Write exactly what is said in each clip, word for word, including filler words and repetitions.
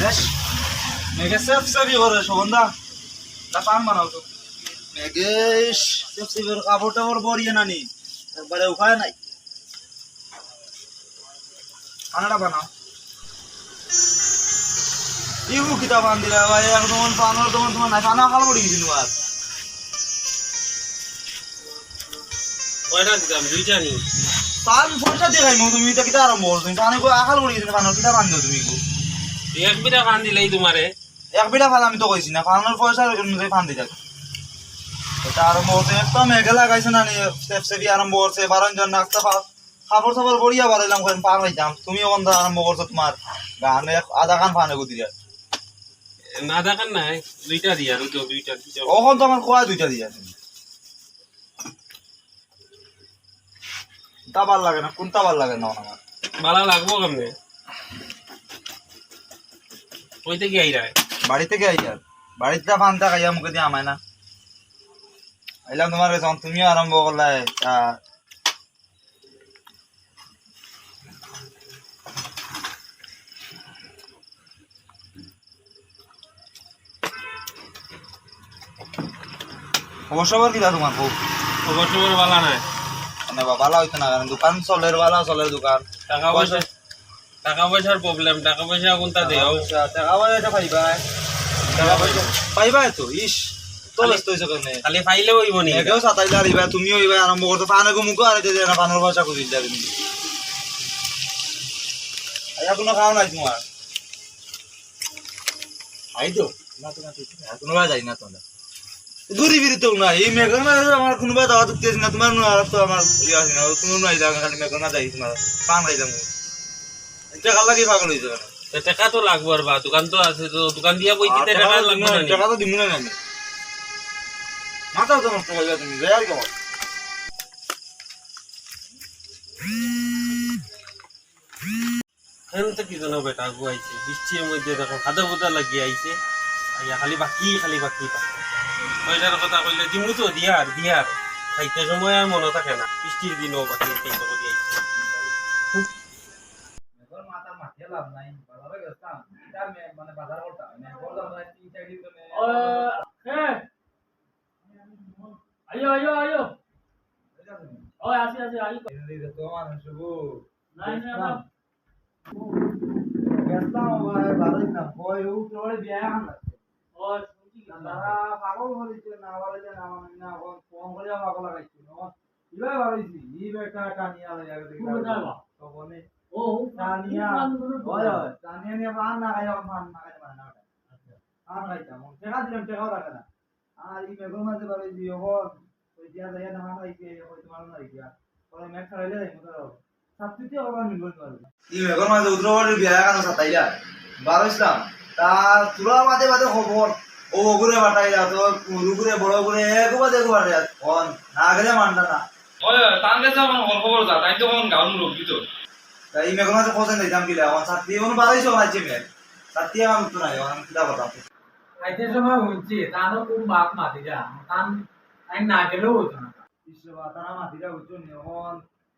বেশ, মেঘে সেফ সেফি করে, শোভনদা। তা পান বানাও তো। মেঘে সেফ সেফি করে, কাপড় টাপড় ভরিয়ে নানি, একবারে উপায় নাই। খানাটা বানাও। ইগু কিতা পান দিলা ভাই, একদম পানর দোকান তোমার নাই, পান আকাল করি দিন আর। কয়টা দিতাম? দুইটা নি। পান পয়সা দিয়ে খাইমু, তুমি ইটা কিতা আরম্ভ করছো? তুমি পানে কই আকাল করি দিন, পানর কিতা পান দিও তুমি গো? এক বিটা পান দিলেই তোমারে। এক বিটা পান আমি তো কইছি না, পানর পয়সা অনুযায়ী পান দিতে। এটা আরম্ভ করছে, একটা মেঘে লাগাইছে না নি, সেফ সেফি আরম্ভ করছে, বারো জন নাস্তা পা কাপড় চাপড় পরিয়া বারইলাম, কইন পান খাইতাম। তুমি অখন তো আরম্ভ করছো তোমার গান, এক আধা কান পান এগু দিলে। না, আধা কান নাই, দুইটা দিয়া, দুইটা, দুইটা, দুইটা। অখন তো আমার কয় দুইটা দিয়া তুমি। তা ভালা লাগে না, কোনটা ভালা লাগে না আমার? ভালা লাগবো কেমনে? কই থাকি আইরায়? বাড়ি থাকি আইয়ার। বাড়িত পান্তা খাইয়া মুখে দিয়া আমায় না। আইলাম তোমার কাছে, তুমিও আরম্ভ করলায়, আহ, খবর সবর কিতা তোমার বউ? খবর সবর ভালা নাই। মানে বা-, ভালা হইতো না, কারণ দোকান চলের, ভালা চলের দোকান। টাকা পয়সা, টাকা পয়সার problem, টাকা পয়সা কোনটা দেও? টাকা পয়সা, টাকা পয়সা তো পাইবায়। টাকা পয়সা পাইবায় তো, ইস, তো খালি, ব্যস্ত হইছো কেনে? খালি পাইলে হইব নি? একেও সাতাইলে আর ইবা, তুমিও ইবা আরম্ভ করছো, পান এগু মুখো আর এটা দেয় না, পানর পয়সা খুঁজিল তুমি। আইয়া কোনো খাও নাই তোমার? আই তো, না তো, না তো, না তো, না তো, না তো। ঘুরি ফিরি তো না, এই মেঘর মাঝে তো আমার কোনো বায় দাওয়াত দিতেছি না, তোমার নো-, আর তো আমার ইয়ে আছে না, তুমি নাই যাও, খালি মেঘর মাঝে যাই তোমার, পান খাই যাবো। এটা খালা কি পাগল হয়ে যাবে না? তো টাকা তো লাগবো আর বা, দোকান তো আছে, তো দোকান দিয়া বই আর দিতে টাকা টাকা তো লাগবো দিমু না না, নি? টাকা তো দিমু না আমি। মাথা তো নষ্ট হয়ে যাবে তুমি, যাই আর কি বল। হেন তো কি জানো বেটা, আগুয়াইছে। বৃষ্টির মধ্যে দেখো, কাদা বুদা লাগিয়া আইছে। আইয়া খালি বাকি, খালি বাকি। পয়সার কথা কইলে দিমু তো, দিয়ার, দিয়ার। খাইতে সময় আর মনে থাকে না। বৃষ্টির দিনও বাকি খাইতে করি আইছে। মেঘর মাথা মাতিয়ে লাভ নাই। বাজারে গেছিলাম। এটা মে-, মানে বাজার করতাম। মেঘর দাম নাই, তিন চার দিন তো নেই। ও, হ্যাঁ। আইও, আইও, আইও। ঠিক আছে। ও, আসি, আসি, আইও। এই যে তো মানুষ শুভ। নাই, নাই, আমরা গেছিলাম, ও ভাই, বারোইতাম। ওই, ও তোর বিয়া এখন লাগছে। ও, শুনছি কি? তারা পাগল হয়ে গেছে, না বাড়িতে না, মানে না, ও ফোন করে পাগল লাগাইছে। ও, ইবার বাড়াইছি, ই বেটা টানিয়া লইয়া গেছে। কোন বেটা বা? তখনই ও, ও, টানিয়া, ওই, ওই, টানিয়া নিয়ে পান না খাই, এখন পান না খাই, মানে না ওটা। আচ্ছা। পান খাইতাম, ও টেকা দিলাম, টেকাও রাখে না। আর এই মেঘর মাঝে বাড়াইছি, এখন ওই দিয়া যাইয়া না খাইছে, ওই তোমার না গিয়া। পরে মেঘ ছাড়াইলে যাইমু তো। ছাত্রীতে আবার নির্ভর করে। ই মেঘর মাঝে উত্তরবর্তী বিয়া কেন সাতাইলা? বারো ইসলাম। তা তোরা বাদে বাদে খবর। ও ওগুরে বাটাইলা, তো হুরুগুরে, বড়গুরে, এগু বাদে এগু বাটে। ফোন না গেলে মানটা না। ওই, ওই, তার কাছে এখন খবর খবর যা, তাই তো এখন গাউন লোক দিত। তা ই মেঘর মাঝে খোঁজে নিতাম কিলা, এখন ছাত্রী এখন বারোইশো বানাইছে মেঘ। ছাত্রী এখন উত্তর নাই, এখন কিতা কথা? খাইতে সময় শুনছি, তানও খুব মাত মাতিরা, তান, তাই না গেলেও হইতো না। ইসরে বা, তারা মাতিরা বুঝছো নি, এখন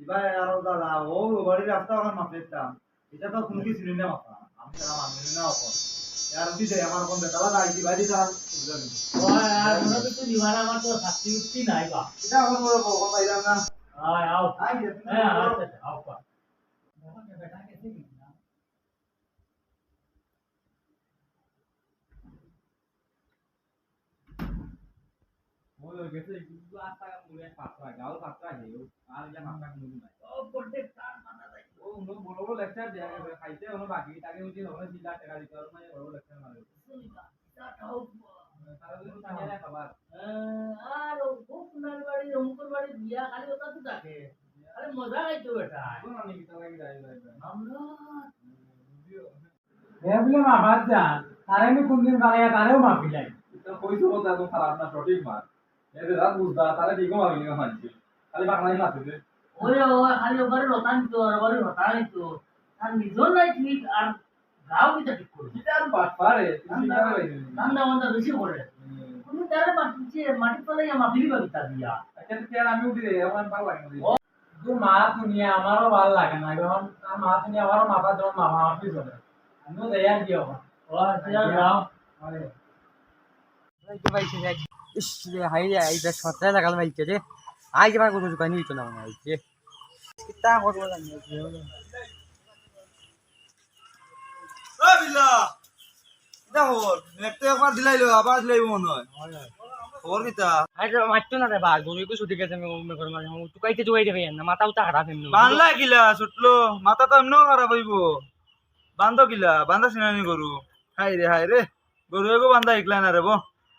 ইবা আরো দাদা, ও বাড়ির রাস্তা ওখান মাপে দিতাম। এটা তো কোনো কিছু নেই না মাপা। আমি তারা মানবে না এখন। আর উঠি যাই, আমার কোন বেতালা দাঁড়িয়ে দিবা, দিতে আর বুঝলাম না। ও, আর মনে হচ্ছে নিবার আমার তো শাস্তি উঠতি নাই বা। এটা এখন বড় খবর পাইলাম না। আয়, আও। আয়, যে তুমি হ্যাঁ, বড় আচ্ছা, আচ্ছা, আও, পা। ওই, ওই গেছে, একটু আস্তা মুড়ে পাতলা, গাল পাতলা হে, ও, আর ইয়া পাতলা কোনো নাই। ও, পড়তে তার মাথা নাই। ও, উনো বড় বড় lecture দেয়া গেছে, খাইতে উনো বাকি, তাকে ওই যে ওখানে তিন লাখ টাকা দিতে হবে, মানে বড় বড় lecture মারে। শুনি না, এটা খাও। তারা তো জানে না খাবার। হ্যাঁ, আর ও খুব সোনার বাড়ি, অমুকর বাড়ি বিয়া, খালি ওটা তো থাকে। খালি মজা খাইতো বেটা। কোন আমি কিতা লাগি যাই, যাই, যাই। আমরা এ বুলে মাফাত যান, তারে আমি কোনদিন বানাইয়া তারেও মাফি নাই। এটা কইছো কথা তো খারাপ না, সঠিক মাত। এ যে রাত বুঝবা, তারে ঠিকও মাফি নিয়ে মানছি। খালি বাংলায় মাফি দে। ওই, ওই, খালি ওবারে রতান তো, ওবারে রতান তো। তার নিজর নাই ঠিক, আর গাও কিতা ঠিক করে। এটা আর বাটপারে, তুমি ধান্দা, কিভাবে পাইছো? ধান্দা মান্দা বেশি করে। হুম। তুমি তারে মাটি, যে মাটি ফেলাইয়া মাফি দিবা কিতা দিয়া? আচ্ছা, তো কেন আমি উঠি যাই, আমার ভালো লাগে না। ও, তো মা দুনিয়া আমারও ভালো লাগে না, এখন তার মা দুনিয়া আমারও মাথা যখন মাফামাফি চলে, আমিও যাই আর কি এখন। ইস রে, হায় রে, এই বেশ মাত্রায় লাগাল মাইকে রে। আইজ আমার গরু দোকানে হইতো না মনে হইছে। কিতা করবো জানি না। এ বিল্লা, কিতা খবর? মেঘ তো একবার দিলাইলো, আবার দিলাইবো মনে হয়। খবর কিতা? আরে মারতো না রে বা, গরু একটু ছুটি গেছে, আমি মেঘর মাঝে, আমি টুকাইতে টুকাইতে পাই না, মাথা উতা খারাপ এমনি। বানলা কিলা ছুটলো? মাথা তো এমনিও খারাপ হইবো। বান্ধো কিলা? বান্ধা সিনানি গরু। হায় রে, হায় রে। গরু এগো বান্ধা হিকলায় না রে বো।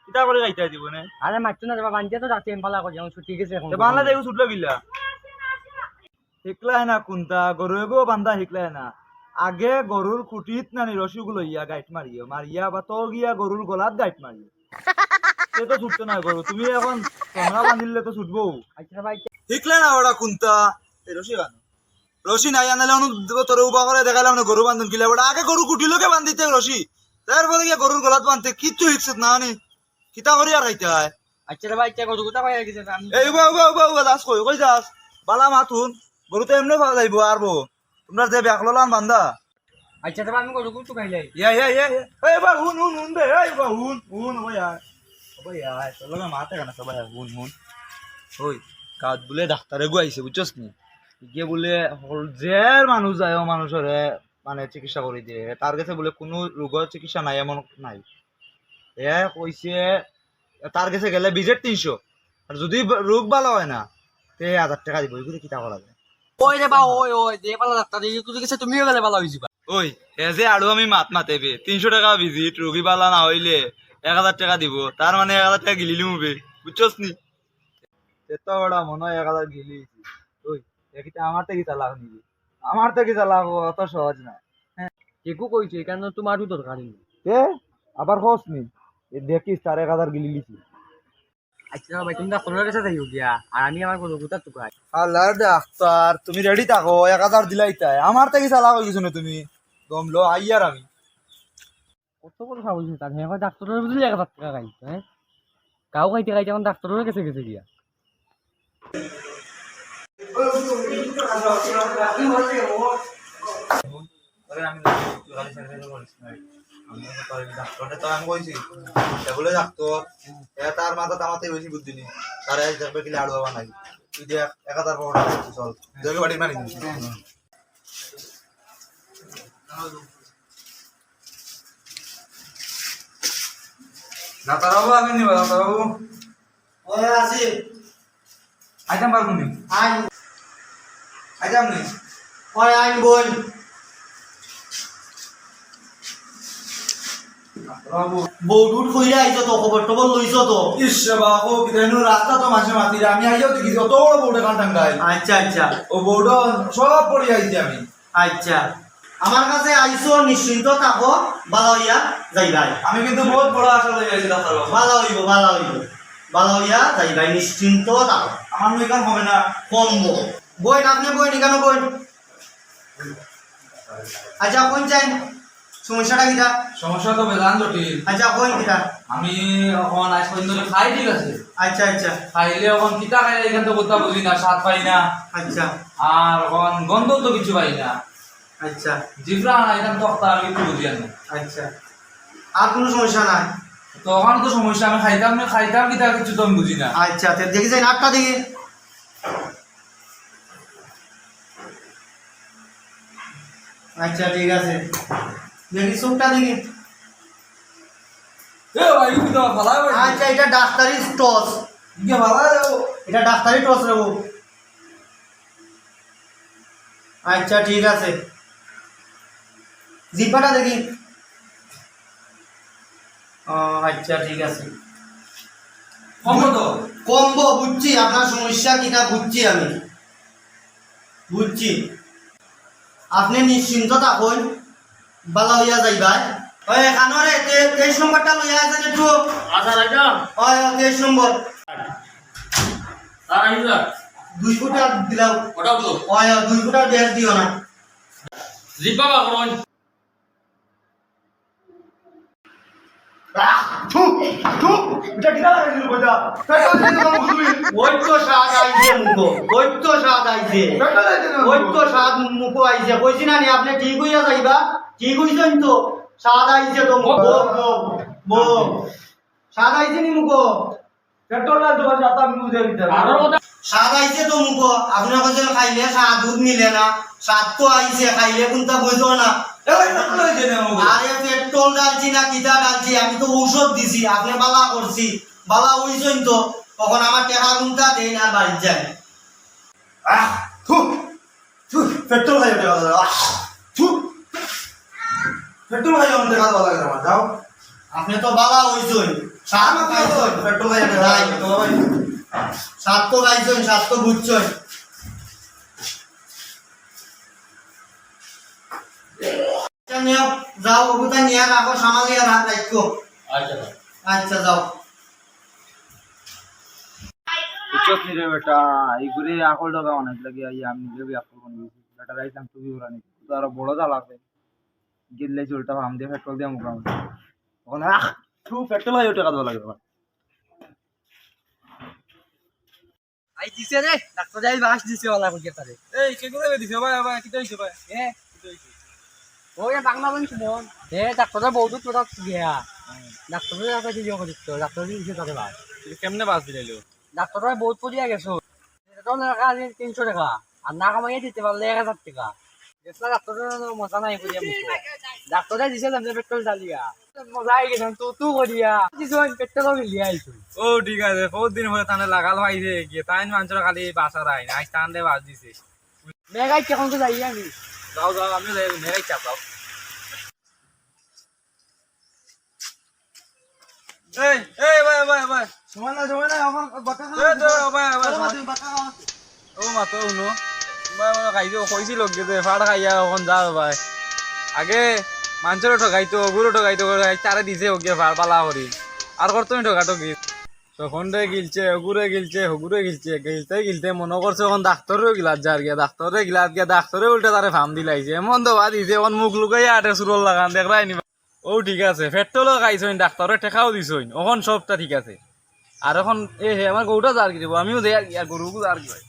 কিতা করে খাইতে দিব নে? আরে মারতো না রে বা, বান্ধিয়া তো রাখছি আমি পালা করি, আমি ছুটি গেছে এখন। তো বানলা দেখো ছুটলো কিলা? হিকলায় না কুন্তা, গরু এগো বান্ধা হিকলায় না। আগে গরুর খুঁটিত নানি রশিগুলো ইয়া গাইট মারিও, মারিয়া বা তো গিয়া গরুর গলাত গাইট মারিও। সে তো ছুটতো না গরু, তুমি এখন তোমরা বান্ধিলে তো ছুটবো। আচ্ছা ভাই। হিকলায় না ওরা কুন্তা, এই রশি বানো। রশি নাই আনলে অনু তোরে উবা করে দেখাইলাম না গরু বান্ধন কিলা বেটা। আগে গরু খুঁটির লগে বান্ধিতে রশি, তারপরে গিয়া গরুর গলাত বানতে কিচ্ছু হিকছত না নি। কিতা করি আর খাইতে হয়? আচ্ছা রে ভাই, আচ্ছা, গরু কোথা পাইয়া গেছে আমি? এই উবা, উবা, উবা, উবা, যাস কই, কই যাস? বালা মাত হুন, গরু তো এমনে পাওয়া যাইবো আর বো। তোমরা যে ব্যাকললান বান্ধা। আচ্ছা রে ভাই, আমি গরু কোথা খাইলাই? ইয়া, ইয়া, ইয়া, ইয়া। এই বা হুন, হুন, হুন বে, এই বা হুন, হুন, ওই আয়। ওই আয়, তোর লগে মাতে কেন সবাই, হুন, হুন। ওই, গাঁত বুলে ডাক্তারে গুয়াইছে, বুঝছস নি? গিয়ে বুলে হল জের মানুষ যায়, ও মানুষরে মানে চিকিৎসা করি দিয়ে। তার গেছে বুলে কোনো রোগর চিকিৎসা নাই, এমন নাই। এ কইছে, তার গেছে গেলে ভিজিট তিনশো, আর যদি ব-, রোগ ভালো হয় না, তে এক হাজার টেকা দিব। এগুলো কিতা করা যায়? ওই রে বা, ওই, ওই, যে ভালা ডাক্তার, এই তুই গেছে তুমিও গেলে ভালা হয়ে যাবা। ওই, এ যে আড়ু আমি মাত মাতে বে, তিনশো টেকা ভিজিট, রোগী ভালা না হইলে এক হাজার টেকা দিব, তার মানে এক হাজার টেকা গিলিলি মুবে, বুঝছস নি? তে তো ওরা মনে হয় এক হাজার গিলি। ওই, এ কিতা আমার থেকে চালাক নিবি? আমার থেকে চালাক ও অত সহজ না। হ্যাঁ, কেকু কইছে, কেন তোমারও দরকার নেই। এ, আবার খোঁজ নি? এ দেখিস, তার এক হাজার গিলি লিছি। আচ্ছা ভাই, তুমি ডাক্তারের কাছে যাইও গিয়া, আর আমি আমার গরু কোথা টুকাই। আল্লাহর ডাক্তার, তুমি রেডি থাকো, এক হাজার দিলাই তাই। আমার থেকে চালাক হয়ে গেছো না তুমি? দম লো, আইয়ার আমি। কত বড় সাহস তার, হ্যাঁ, ডাক্তারের বুঝলি এক হাজার টেকা খাই, হ্যাঁ? কাউ খাইতে খাইতে এখন ডাক্তারের কাছে গেছে গিয়া। আরে আমি তুই খালি ছেড়ে দিলে বলিস না। আমি তো তোর ডাক্তারটা তো আমি কইছি, সে বলে ডাক্তার, এ তার মাথা তামাতে বেশি বুদ্ধি নেই। তারে আজ দেখবে কি লাড়ু বাবা নাই। তুই দেখ, এক হাজার পকড়া আছে, চল। দেখে বাড়ি মারি দিবি। ডাক্তারবাবু, আমি নিব, ডাক্তারবাবু। ওই আসি। আইতাম পারবো নি? আইন। আইতাম নি? ওই আইন বই। ডাক্তারবাবু। বউডুর কইরা আইছো তো, খবর টবর লইছো তো? ইস, বাবা, ও কি জানো, রাস্তা তো মাঝে মাঝে আমি আইয়াও দেখি অত বড় বউটা কান টাঙ্গাই। আচ্ছা, আচ্ছা। ও বউটা সব পড়ি আইছি আমি। আচ্ছা, আমার কাছে আইছো, নিশ্চিন্ত থাকো, বালা হইয়া যাইবাই। আমি কিন্তু বহুত বড় আশা লই আইছি, ডাক্তারবাবু। বালা হইব, বালা হইব, বালা হইয়া যাইবাই, নিশ্চিন্ত থাকো। আমার নু ইখান হবে না। কমবো। বইন, আপনি বইন, এখানে বইন। আচ্ছা, কোন চাই? সমস্যাটা কিতা? সমস্যা তো বেজান জটিল। আচ্ছা, কোন কিতা? আমি এখন আজ পর্যন্ত খাই, ঠিক আছে? আচ্ছা, আচ্ছা। খাইলে এখন কিতা খাই, এখান তো কোথাও বুঝি না, স্বাদ পাই না। আচ্ছা। আর এখন গন্ধ তো কিছু পাই না। আচ্ছা। জিব্রা না, এখান তো একটা আমি একটু বুঝি না। আচ্ছা। আর কোনো সমস্যা নাই? তো ওখানে তো সমস্যা, আমি খাইতাম না, খাইতাম কিতা কিছু তো আমি বুঝি না। আচ্ছা, তে দেখি যাই, নাকটা দেখি। আচ্ছা, ঠিক আছে, দেখি চোখটা দেখি। এ ভাই, তুমি তো ভালো ভাই। আচ্ছা, এটা ডাক্তারি টর্চ। ইকে ভালো রে ও। এটা ডাক্তারি টর্চ রে ও। আচ্ছা, ঠিক আছে, জিব্বাটা দেখি। ও, আচ্ছা, ঠিক আছে। কমবো তো? কমবো, বুঝছি, আপনার সমস্যা কিতা বুঝছি আমি, বুঝছি। আপনি নিশ্চিন্ত থাকইন, বালা হইয়া যাইবায়। ওই, কানরে, তে-, তেইশ নম্বরটা লইয়া আইছেন একটু। আচ্ছা, রাখা। ওই, ওই, তেইশ নম্বর। স্যার, আইন স্যার। দুই ফুট আর দিলাও। ওটা তো। ওই, ওই, দুই ফুট আর বেশ দিও না। জিব্বা বার করুন। আহ! থু! থু! এটা কিতা লাগাইছিল কইতা? পেট্রোল দিয়ে দিলাম বুঝলি? ওই তো স্বাদ আইছে মুখো, ওই তো স্বাদ আইছে। পেট্রোল দিয়ে দিলাম। ওই তো স্বাদ মুখো আইছে। কইছি না নি আপনি ঠিক হইয়া যাইবা? ঠিক হইছেন তো? স্বাদ আইছে তো মুখো। বউ, বউ, বউ। স্বাদ আইছে নি মুখো? পেট্রোল ডাল তোমার সাথে আমি বুঝে দিতে পারবো। স্বাদ আইছে তো মুখো। আপনে কইছইন খাইলে স্বাদ দুধ মিলে না। স্বাদ তো আইছে, খাইলে কুনটা বুঝো না। এ ভাই, পেট্রোল আইছে না মুখো? আরে পেট্রোল ডালছি না কিতা ডালছি, আমি তো ঔষধ দিছি, আপনে বালা করছি, বালা অইছইন তো। অখন আমার টেকা কুনটা দেইন আর বাড়িত যাইন। আহ, থু, থু, পেট্রোল খাইয়া টেকা দিলা। আহ, থু, পেট্রোল খাইয়া আমার টেকা দেওয়া লাগে না, যাও। আপনে তো বালা অইছইন, স্বাদ তো পাইছইন। পেট্রোল খাইয়া টেকা দিলা। স্বাদ তো পাইছইন, স্বাদ তো বুঝছইন। আচ্ছা, নিও, যাও, অগুতা নিয়া রাখো, সামালিয়া রাখ, রাখো। আচ্ছা, ভাই। আচ্ছা, যাও। বুঝছস নি রে বেটা, এই ঘুরে আকল ডগা অনেক লাগে, আই আমি নিজে বি আকল কোন গেছি। বেটা রাইতাম তুই ওরা নি, তো আরো বড় যা লাগবে। গেলে চুলটা ফাম দিয়ে পেট্রোল দিয়ে মুখ আমাদের। ওখানে আহ, তু পেট্রোল হয় ওটা কাজ লাগে। আই দিছে রে, ডাক্তার যাই বাস দিছে ওলা কইয়া তারে। এই, কে কোথায় দিছে? ভাই, ভাই, কিতা হইছে ভাই? এ? কিতা হইছে? ওই বাংলা বলছি মন। এ, ডাক্তার বউ তো তোরা গিয়া। ডাক্তার কাছে কি যোগ করতে? ডাক্তার দিছে তারে বাস। কেমনে বাস দিলাইলো? ডাক্তার বহুত পড়িয়া গেছো। এটা তো না কাজ তিনশো টাকা। আর না কামাইয়া দিতে পারলে এক হাজার টাকা। গেছলা ডাক্তার মজা নাই করিয়া মুখো। ডাক্তারে দিছে লেমনে পেট্রোল ঢালিয়া। মজা আই গেছে, তু তু করিয়া। কিছু আমি পেট্রোল মিলিয়া আইছি। ও ঠিক আছে, বহুত দিন পরে তানে লাগাল পাইছে, গিয়ে তাই মানুষের খালি বাসা রায় না, আজ তানরে বাস দিছে। মেঘাই কেমন তো যাই আমি। যাও, যাও, আমি যাই, মেঘাই চাপ দাও। এই, এই, ভাই, ভাই, ভাই। সময় না, সময় না, এখন বাক্কা খাওয়া এই তো, ভাই, ভাই, চলো না, ভাই। তুমি বাক্কা খাওয়া। ও মা, তো হুনো। ভাই, ভাই, খাইছো, কইছি লোক গেছে, ফাড় খাইয়া এখন যাও, ভাই। আগে মানষরে ঠকাইতো, অগুরে ঠকাইতো, করে খাই, তারে দিছে, ওকে ফাড় পালা করি। আর করতো নি ঠকাঠকি। তখন রে গিলছে, অগুরে গিলছে, হগুরে গিলছে, গিলতে গিলতে মনো করছে এখন ডাক্তাররেও গিলাত যার গিয়া, ডাক্তাররে গিলাত গিয়া, ডাক্তারে উল্টা তারে ফাম দিলাইছে। এমন দবা দিছে, এখন মুখ লুকাইয়া আটে সুরল লাগান, দেখরায় নি। ও ঠিক আছে, পেট্রোলও খাইছইন, ডাক্তারে টেকাও দিছইন, অখন সবটা ঠিক আছে। আর অখন এ হে, আমার গরুটা যার কি দেবো, আমিও যাই আর কি, আর গরুগু যার কি ভাই।